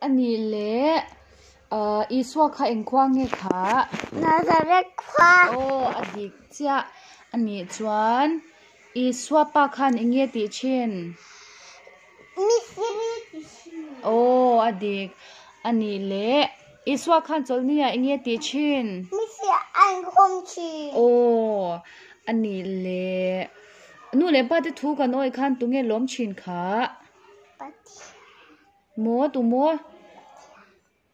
A nih leh Isua kha eng khua nge kha? Nazareth khua. Aw a dik chiah. A nih chuan Isua pa khan eng nge tih thin? Mistiri ti thin. Aw a dik. A nih leh Isua khan chawlhni ah eng nge tih thin? Mistiri a inkhawm thin. Aw a nih leh nu leh pa te thu kan awih khan tunge lawm thin kha? Pathian. Maw tu maw?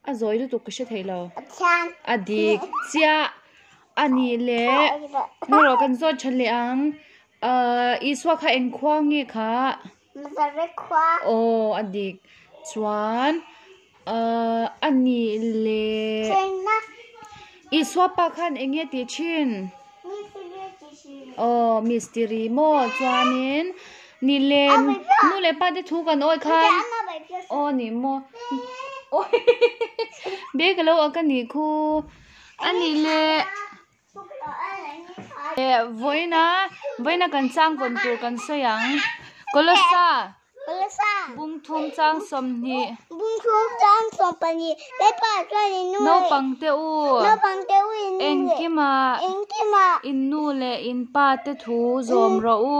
A zawi lutuk ka hre thei lo. Pathian. A dik chiah a nih leh ngaw kan zawt tha leh ang. Ahh Isua kha eng khua nge kha? Nazareth khua. Aw a dik chuan ahh a nih leh China. Isua pa khan eng nge tih thin? Mistiri tih thin. Aw mistiri maw chuanin Ni le nu leh pa te thu kan awi khan aw ni maw bag alo ak a nih khu a ni le vawiina vawiina kan chang vawn tur kan sawi ang kawlawsa bungthum chang 20. Naupang te u engkimah in nu leh in pa te thu zawm rawh u.